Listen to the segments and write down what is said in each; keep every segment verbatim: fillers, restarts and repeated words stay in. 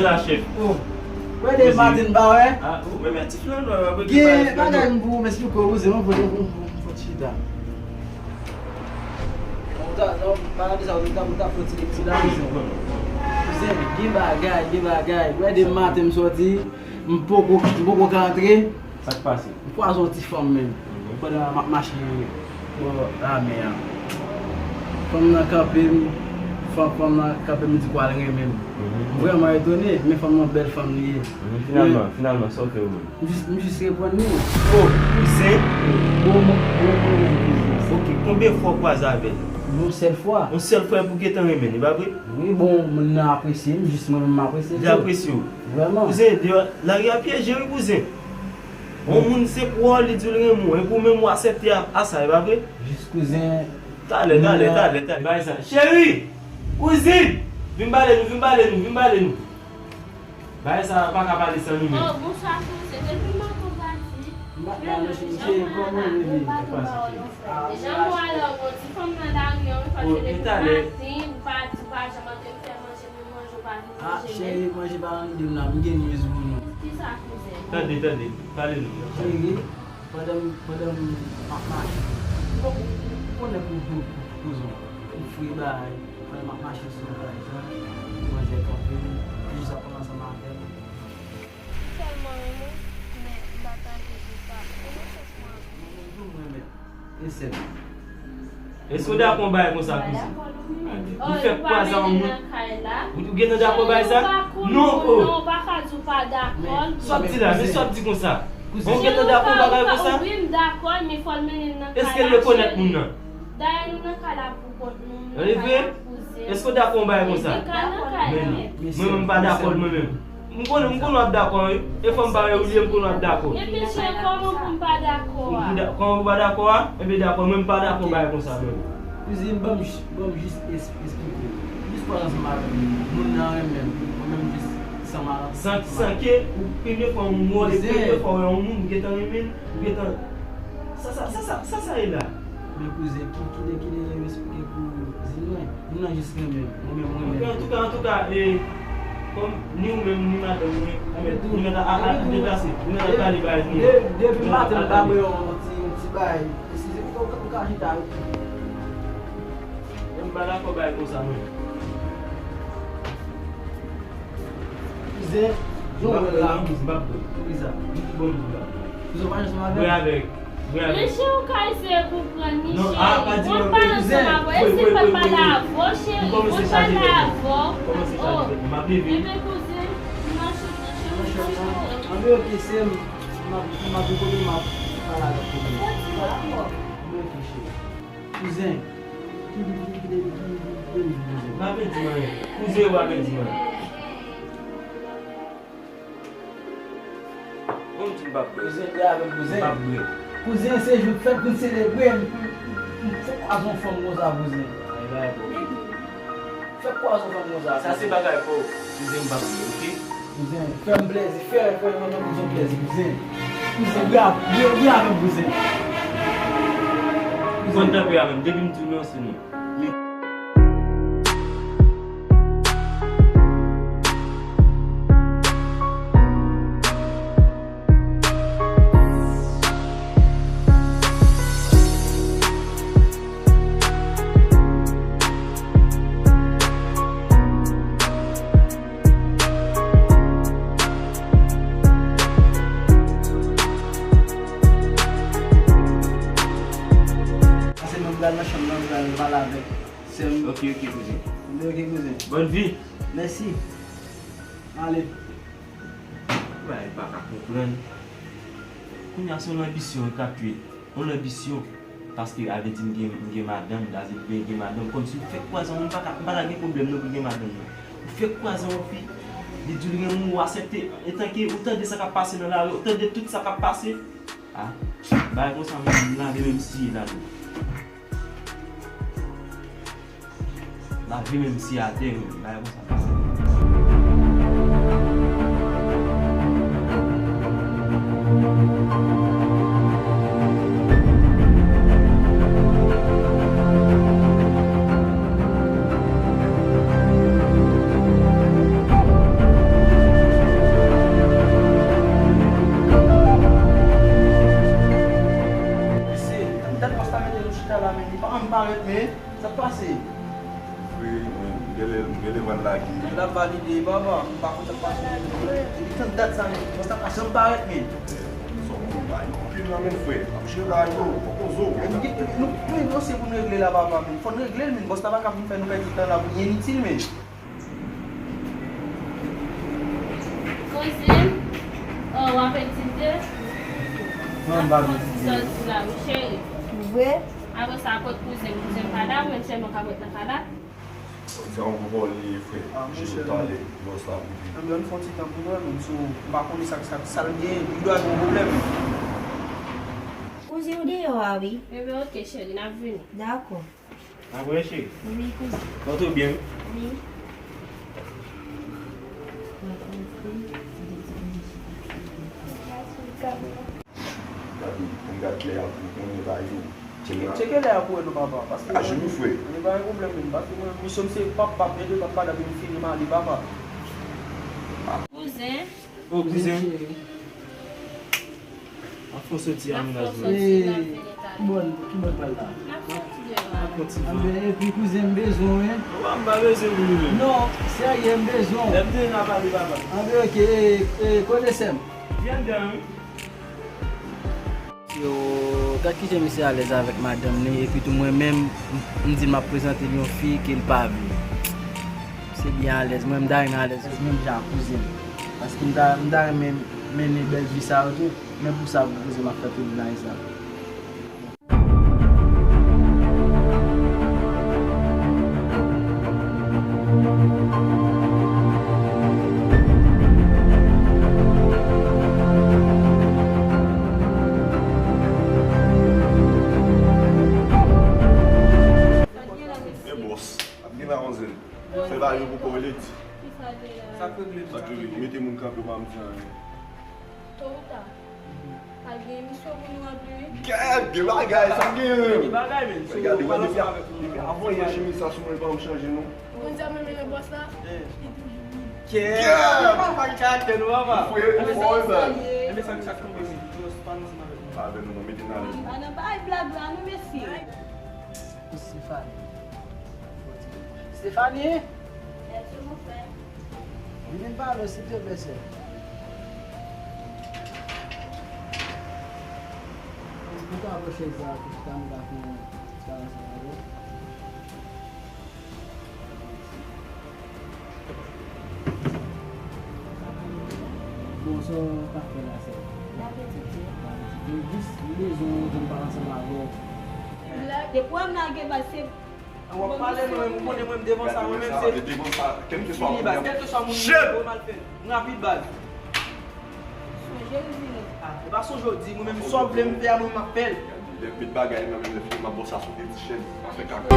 La, chèf. Oh. Wè de maten pa wè? Ah, ou menm e ti flan nwa, wè, gen bagay m pou m esplike w, kouzen, mwen fò, mwen fò, mwen fò chita. Ou ta, non, pa gade sa, ou ta, ou ta fè ti lekti la, kouzen. Kouzen, gen bagay, gen bagay. Wè de maten m sòti, m poko, m poko ka antre. Sa k pase? M kwaze yon ti fanm menm. Mhm. Pandan m ap mache bò lamè a. Fanm nan kanpe m, fanm, fanm nan kanpe m, li di kwa l renmen m. Mhm. M vrèman etone, men fanm nan bèl fanm li ye. Mhm. Finalman, finalman, sa w fè ou menm? M jis, m jis reponn li. Oh, kouzen? Bon, bon, bon, bon, bon, kouzen. Ok, konbyen fwa w kwaze avè l? Yon sèl fwa. Yon sèl fwa pou gentan renmen l, e pa vre? Wi, bon, moun nan apresye m, jis mwen menm m apresye l tou. Li apresye w? Vrèman. Kouzen, deyò, lari a pyeje wi, kouzen. Yon moun se pou w, li di l renmen w, epi w menm w aksepte a, a sa, e pa vre? Jis kouzen. Talè, talè, talè, talè. Bay sa. Cheri! Kouzin! Vin pale nou, vin pale nou, vin pale nou. Bagay sa pa ka pale san nou menm. Oh, bonswa, kouzen. Depi maten w pati. M pa t la non, cheri, kòman w ye? Deja mwen alò, bon, ti fanm nan lari an, wi, paske depi maten, ou pa di, ou pa janm antre m fè manje, men manje, ou pa vin manje menm. Ah, cheri, manje pa nan de m la, m gen news pou nou. Kisa, kouzen? Tande, tande, pale nou. Cheri, pandan m, pandan m ap mache, ou konnen pou, pou, pou, pou kouzon, m fre bagay, pandan m ap mache sou wout la, jan, manzè kanpe, jis ap pran ansanm avè m. M tèlman renmen w, men m pa t anvi di w sa. Ou nan sans mwen anpil. Mwen menm tou, mwen menm. E sèt. Èske w dakò yon bagay konsa, kouzen? Ou fèk kwaze yon moun. Ou gentan dakò bagay sa? Non, oh. Non, ou pa ka di w pa dakò. Sa w ap di la, men sa w ap di konsa. Ou gentan dakò yon bagay konsa? Wi, m dakò, men fò l mennen l nan kay la, cheri. Èske l rekonèt moun nan? Dayè, nou nan kay la pou kont nou, nou nan kay la pou kouzen. Èske w dakò yon bagay konsa? Men, mwen menm m pa dakò l mwen menm. M konnen, m konnen w ap dakò, wi. E fanm parèy ou li ye, m konnen w ap dakò. Epi cheri, kòman pou m pa dakò a? Kòman pou w pa dakò a? Ebyen dakò, mwen m pa dakò bagay konsa menm. Kouzin, ban m, ban m jis es-, esplike w. Jis pale ansanm avè m. Moun nan renmen m. Mwen menm jis sanm avè m. San, san ke, ou premye fwa m wè w, e premye fwa w wè yon moun, ou gentan renmen l, ou gentan, sa, sa, sa, sa, sa, sa ye la? Men kouzen, ki, ki de, ki de jan m esplike pou di nou, moun nan jis renmen m, mwen menm mwen renmen l. Antouka, antouka, e, kòm ni ou menm, ni madanm ou, nou mèt a, a, a, deplase, nou mèt a pale bagay nou. Depi maten, m pa bwè yon ti, yon ti bagay. Eskize, ou ka, ou ka chita, wi. Mwen m pa dakò bagay konsa, mwen. Kouzen, jan w wè l la. M p ap bwè. Poukisa? Li pi bon pou m pa bwè. Kouzen, w pa janm ansanm avè m? Bwè avè l. Bwè avè l. Men cheri, ou ka eseye konprann li, cheri. Non, a, pa di mwen, kouzen. Mwen pale ansanm avè w. Eseye fè l pale avè w, cheri. Mwen pale avè w. Kòmanse chaje tèt mwen. M ap leve. Ebyen, kouzen, m mache nan cheri, m mache nan. Anben, ok, se m, m ap, m ap vin kote m ap pale avè w. Anben, ok, cheri. Kouzen, ki, ki, ki, ki, ki, ki, ki, kouzen? Pa pèdi m anyen. Kouzen, pa pèdi m anyen. Bon, m di m p ap bwè. Kouzen, bwè avè m, kouzen. M p ap bwè. Kouzen, se jou fèt pou n selebre, m, m, m, m fèk kwaze yon fanm konsa, kouzen. Ay, bagay pa w. Fèk kwaze yon fanm konsa. Sa se bagay pa w. Kouzen, m p ap bwè, oke? Kouzen, fè m plèzi, fè, fè, fè, fè m yon plèzi, kouzen. Kouzen, bwè, bwè, bwè avè m, kouzen. Kouzen. Konn tanpri avè m, depi m di w non, se non. Pase mwen pral nan chanm nan, pral pale avèk sè m. Ok, ok, kouzen. Ok, kouzen. Bòn vi. Mèsi. Ale. Bagay m pa ka konprann. Kounye a se yon lanbisyon k ap touye. Yon lanbisyon. Paske a vle di m gen, m gen madanm, a vle di m gen madanm. Kòmsi ou fèk kwaze yon moun, m pa ka, m pa ta gen pwoblèm non pou l gen madanm nan. Ou fèk kwaze yon fi, li di w l renmen w, ou aksepte, etanke ou tande sa k ap pase nan lari, ou tande tout sa k ap pase. A, bagay konsa, m lave men m siye ladan. Lave men m siye atè, men bagay konsa pase. Men, sa k pase? Wi, men, m genlè, m genlè pral lage. L ap valide, papa, m pa konn sa k pase. Depi tann dat sa, men, bòs la pa janm parèt, men. Sa w konn bay anpil nan men frè. Ap jere a yo, poko zo. Nou gen, nou gen yon dosye pou n regle la, papa, men. Fò n regle l, men. Bòs la pa ka vin fè nou pèdi tan la pou ennitil, men. Kouzen, oh, w ap etidye? Non, m pa etidye. Sòti la, wi, cheri. Vre? Apre sa, kot kouzen m? Kouzen m pa la, mwen sèlman ka ret nan kay la. Sa yon konpò li ye, frè. Ah, monchè, talè, bòs la pou di. Anben, ann fè yon ti tan pou mwen, menm si w pa konnen sa, sa, sa l gen, li dwe gen yon pwoblèm. Kouzen w deyò a, wi. Enben, oke, cheri, n ap vini. Dakò. Apre, cheri. Wi, kouzen. Kontre byen, wi. Wi. Gade, m gad lè a pou konnen ba yo. Tcheke, tcheke lè a pou wè non, papa, paske a jounou, frè. Li pa gen pwoblèm menm, paske mwen, misyon m se pap, pap, ede pap, madanm, m fini m ale, papa. Kouzen. O, kouzen. Ap fè w soti a mennaj mwen. Ki bò, ki bò l pral la? N ap fè yon ti devan. N ap fè yon ti van. Anben, epi kouzen, m bezwen w, wi. Papa, m pa bezwen pou nou menm. Non, serye, m bezwen w. Lè m te n ap pale, papa. Anben, oke, e, e, kote sè m? Li anndan, wi. Yo, gad kijan misye alèz avèk madanm li, epi tou mwen menm, m, m di l m ap prezante l yon fi ke l pa vle. Misye byen alèz, mwen m ta renmen alèz menm jan ak kouzen m. Paske m ta, m ta renmen mennen bèl vi sa yo tou, men pou sa pou kouzen m ap fè tout bagay sa. Men bòs, ap gen la manzè. Fè bagay yo poko rele di. Sa k regle? Sa k regle? Mete moun kanpe, w pa m di anyen. To ou ta. Al gen emisyon pou nou anpil, wi. Gad, gen bagay, sa gen. Gen bagay, men. Gade, wè, depi a, depi avan yè chemiz sa sou mwen, li pa janm chanje, non. Ou konn sa mwen renmen bòs la? Li toujou ri. Gad! Papa, karaktè nou, papa. Ou fre, ou fò, wi, men. Enben sa, sa k tonbe, se Dios pa nan ansanm avèk nou. Pa avè nou, non, mete n ale. Pa nan bay blag la, non, mesye. Stephanie. Stephanie! Yes, mon frè. Vin pale, silteplè, sè. Ou ka pran chèz la, pou chita, nou ka fè yon ti pale ansanm avè w. Bon, sa w ap fè la, sè? M ap etidye. M ap etidye. Jis, m bezwen w, m pale ansanm avè w. Depi w wè m lage baz, se w ap pale, mwen menm, ou konnen mwen, m devan sa, mwen menm, se fini, baz. Kèlkeswa moun yo, m al fè l. M rapid, baz. Sonje l vini. Ah, e pa sonje w di, mwen menm, sa w vle m fè a, mwen, m ap fè l. Lè m met bagay nan men l, lè fini, m ap ba w sa sou de ti chèz. Sa fè kaka.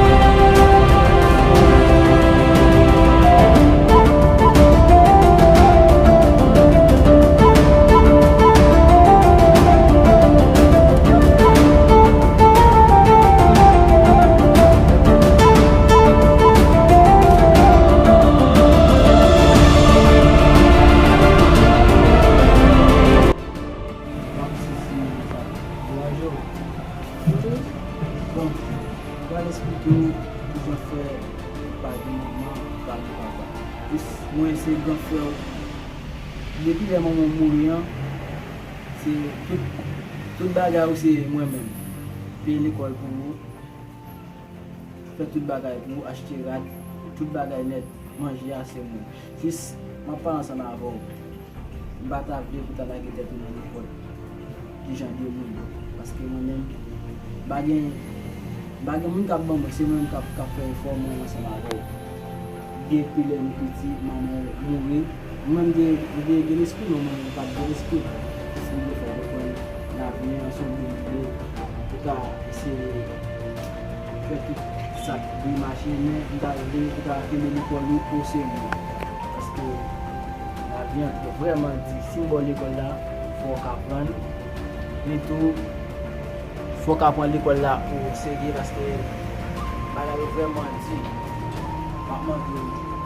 Bon, m pral esplike w kijan fè pa gen manman, pa gen papa. Jis mwen se gran frè w. Depi lè manman w mouri an, se tout, tout bagay ou se mwen menm. Peye lekòl pou ou, fè tout bagay pou ou, achte rad, tout bagay nèt, manje a se mwen. Jis, m ap pale ansanm avè w. M pa ta vle pou ta lage tèt ou nan nenpòt ki jan de moun. Paske mwen menm, m pa gen, m pa gen moun k ap ban mwen, se mwen menm k ap, k ap fè efò mwen ansanm avè w. Depi lè nou piti, manman w mouri. Mwen menm, m te, m te gen lespri, men mwen menm, m pa t gen lespri. Se mwen k fè w konprann lavi an, se yon byen, ou ka eseye fè tout sa k pou mache, men m ta vle pou ta kenbe lekòl ou oserye. Paske lavi an vrèman di. Si m ba w lekòl la, fò w ka aprann. Men tou, fò w ka pran lekòl la oserye, paske bagay yo vrèman di. M ap mande w,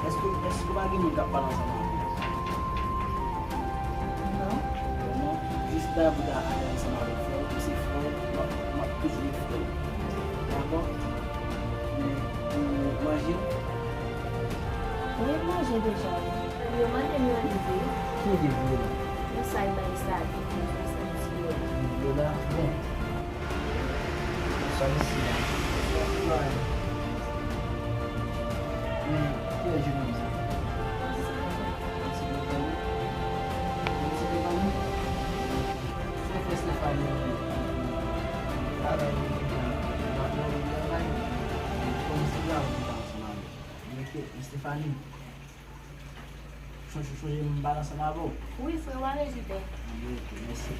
èske, èske pa gen moun k ap pale ansanm avè w? Non. Non. Jis bay pou ta ale ansanm avèk frè w, ou se frè w, m ap, m ap toujou ret frè w. Dakò? Gen deja wi. Yo mande m yon liv wi. Ki liv li la? Yon sa yo bay sa a de dola. Bon. Sa isi a. Men kilè jounen sa? Fè Stefani travay li gentan. Travay li travay. Kòm si la ou pa ansanm avè. Mete Stefani. Chonje, chonje m pale ansanm avè w. Wi, frè, w ale, Jupè. Anben, ok, mèsi.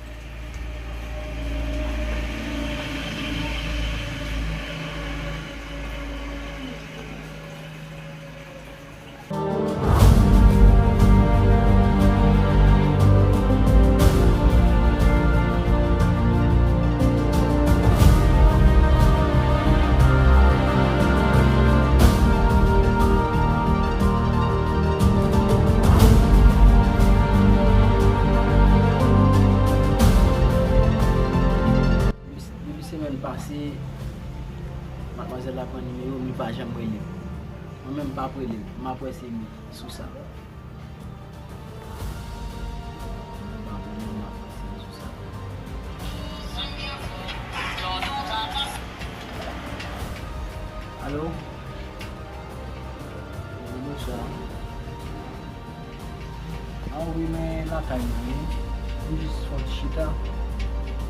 Depi semèn pase, madmwazèl la pran nimewo m, li pa janm rele m. Mwen menm, m p ap rele l, m ap wè se li sou sa. Alo? Wi, bonswa. A wi, men lakay mwen wi. M jis fè yon ti chita.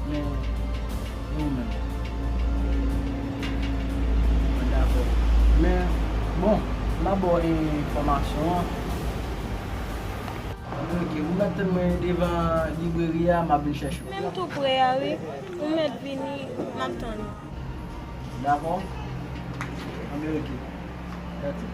Men, e ou menm? Mwen dakò. Men, bon, m ap ba w enfòmasyon an. Anben, ok, ou mèt tann mwen devan libreri a, m ap vin chèche w. Men m tou pre a wi. Ou mèt vini, m ap tann ou. Dakò? Anben, ok. Dakò.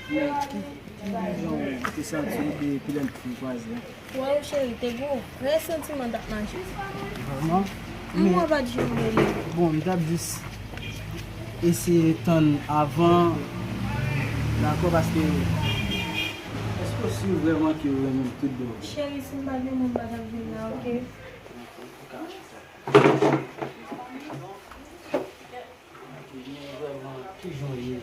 Men ki, ki jan w te santi w de epi lè n fin kwaze? Waw, cheri, te gen yon vrè santiman t ap mache. Vrèman? M wè w pa t janm rele. Bon, m t ap jis eseye tann avan, dakò, paske èske w si vrèman ke w renmen m tout bon? Cheri, si m pa t renmen w, m pa t ap vin la, oke? Dakò, antouka. Ki jan w ye?